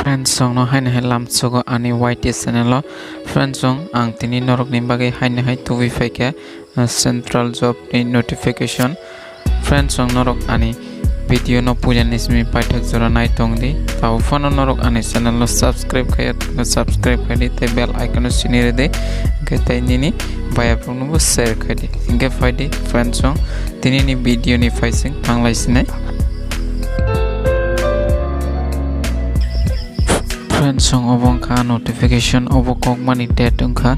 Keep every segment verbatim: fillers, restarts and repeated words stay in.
Friends, chwngno haino hai lamsogo ani Y T channel o. Friends, chwng ang tini norokni bagwi haino hai tubui phaikha, uh, central job ni notification. Friends, chwng norok ani video no puila ni simi paithak jora nai tong di. Tabo phano norok ani channel no subscribe khaiya, subscribe khai di, tei bell icon no sini rw di. Hwnkhe tei nini baya phung no bo share khai di. Hwnkhe phai di, friends, chwng tini ni video ni phaising thanglai sinai. Friends, chwng obo wngkha notification, obo kokmani date wngkha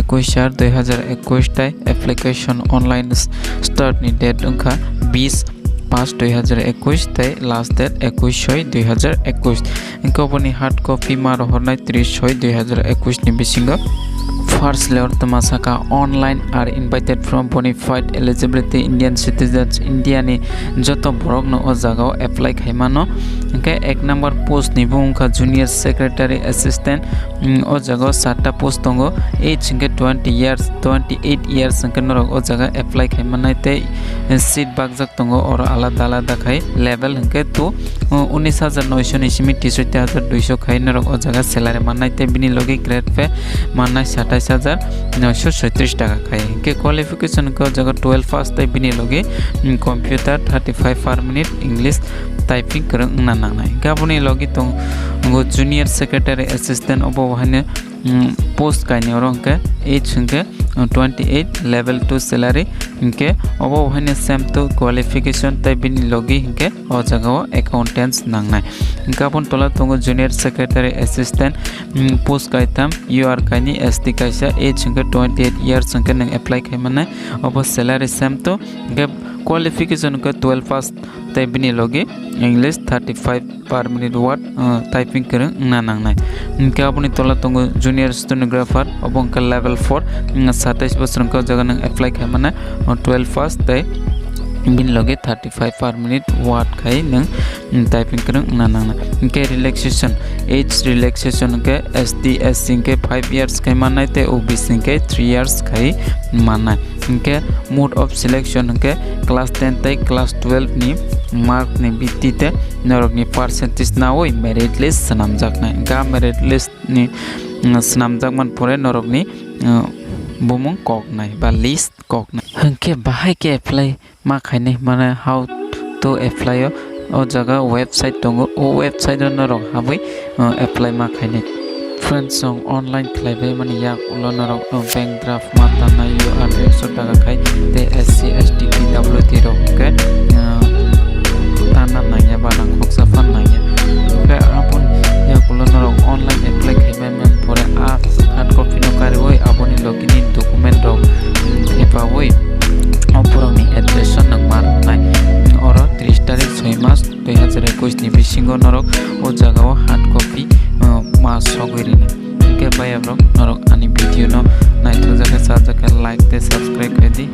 ekush char dui hazar ekush tei application online s-, start ni date wngkha bis pash dui hazar ekush tei last date ekush soi dui hazar ekush. Hwnkhe oboni hard copy ma rohornai tris soi dui hazar ekush ni bisingo. First layer toma saka online are invited from bona fide eligibility Indian citizens, India ni joto borok no o jaga o apply khai mano. Hwnkhe ek number post ni bo wngkha junior secretary assistant, mm, o jaga o charta post tongo, age hwnkhe twenty years, twenty eight years hwnkhe norok o jaga apply khai mannai tei, eh, seat bakjak tongo, oro alada alada khai level hwnkhe to, uh, unis hajar noisho ni simi tisoi hajar duisho khai norok o jaga salary mannai tei bini logi grade pay mannai satais hajar noisho soitris taka khai. Hwnkhe qualification hwnkhe o jaga twelve pass tei bini logi, mm, computer thirty five per minute, English typing kwrwng wngna nangnai. Hwnkhe aboni logi tongo junior secretary assistant, obo haino mm, post kainwi oro hwnkhe age hwnkhe, uh, twenty eight, level two salary hwnkhe obo haino same to qualification tei bini logi hwnkhe o jaga o accountants nangnai. Hwnkhe aboni tola tongo junior secretary assistant, mm, post kaitham, U R kainwi, S T kaisa, age hwnkhe twenty eight years hwnkhe nwng apply khai mannai. Obo salary same to hwnkhe qualification hwnkhe twelve pass tei bini logi English thirty five per minute word, uh, typing kwrwng wngna nangnai. Hwnkhe aboni tola tongo junior stenographer, obo hwnkhe level four, mm, satais bosor hwnkhe o jaga nwng apply khai mannai, uh, twelve pass tei bini logi thirty five per minute word khai nwng, mm, typing kwrwng wngna nangnai. Hwnkhe relaxation, age relaxation hwnkhe S T, S C hwnkhe five years khai mannai tei O B C hwnkhe three years khai mannai. Hwnkhe mode of selection hwnkhe class ten tei class twelve ni mark ni bitti tei norokni percentage nawi merit list swnamjaknai. Hwnkhe merit list ni, mm, swnamjakmani pore norokni, mm, bumung koknai ba list koknai. Hwnkhe bahai khe apply ma khainai, mane how to apply o, o jaga website tongo, o website o norok habwi, uh, apply ma khainai. Friends, chwng online khlaibai mani yak ulo norok, uh, bank draft ma tanai, U R dersho taka khai tei S C, S T, P W D rok hwnkhe, uh, tanna nangya ba rang khoksa phan nangya. Hwnkhe aboni yak ulo norok online apply khaibai man pore a hard copy no kariwi aboni logi ni document rok, mm, thepawi o borokni address o nwng ma rwnai. Oro tris tarik soi mas dui hazar ekush ni bisingo norok o jaga o hard copy, uh, ma sogwi rwnai. Hwnkhe baya borok norok ani video no naithokjak khe, chajak khe like tei subscribe khai di.